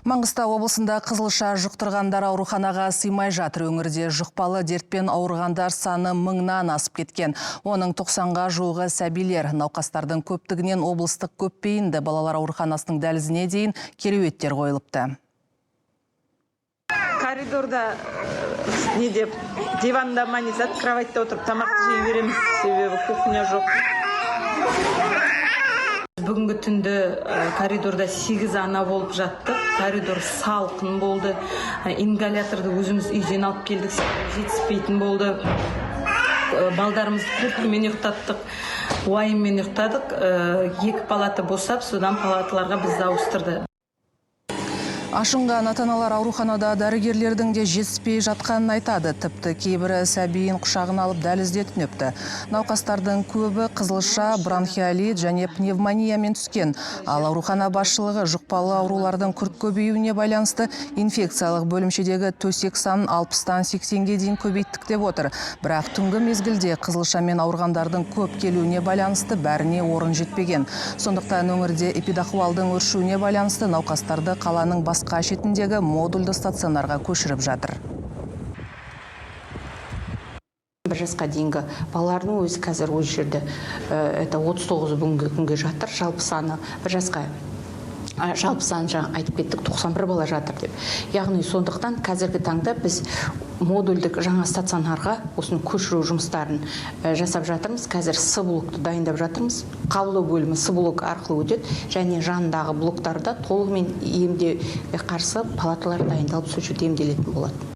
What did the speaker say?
Маңғыстау облысында қызылша жұқтырғандар ауруханаға сыймай жатыр. Өңірде жұқпалы дертпен ауырғандар саны мыңнан асып кеткен. Оның 90-ға жуығы сәбилер. Науқастардың көптігінен облыстық көпбейінді балалар ауруханасының дәлізіне дейін кереуеттер қойылыпты. Коридорда не деп, диванда ма, не зат, кроватьта отырып тамақты жей береміз, себебі кухня жоқ. Бүгінгі түнді коридорда сегіз ана болып жаттық. Коридор салқын болды. Ингаляторды өзіміз үйден алып келдік, себебі жетіспейтін болды. Балдарымызды қорқумен ұйықтаттық, уайыммен ұйықтадық. Екі палата босап, содан палаталарға бізді ауыстырды. Ашынған ата-аналар ауруханада дәрігерлердің де жетіспей жатқанын айтады. Тіпті кейбірі сәбиін құшағына алып, дәлізде түнепті. Науқастардың көбі қызылша, бронхиолит және пневмониямен түскен. Ал аурухана басшылығы жұқпалы аурулардың күрт көбеюіне байланысты инфекциялық бөлімшедегі төсек санын 60-тан 80-ге дейін көбейттік деп отыр. Бірақ түнгі мезгілде қызылшамен ауырғандардың көп келуіне байланысты бәріне орын жетпеген. Сондықтан өңірде эпидахуалдың өршуіне байланысты науқастарды қаланың басқа шетіндегі модульді стационарға көшіріп жатыр. 1 жасқа дейінгі балалардың өзі қазір осы жерде, это 39 бүгінгі күнге жатыр. Жалпы саны 1 жасқа, жалпы саны жаңа айтып кеттік, 91 бала жатыр деп. Яғни сондықтан қазіргі таңда біз модульдік жаңа стационарға осыны көшіру жұмыстарын жасап жатырмыз. Қазір С блокты дайындап жатырмыз. Қабылдау бөлімі С блок арқылы өтеді және жанындағы блоктарда толығымен емдеуге қарсы палаталар дайындалып, сол жерде емделетін болады.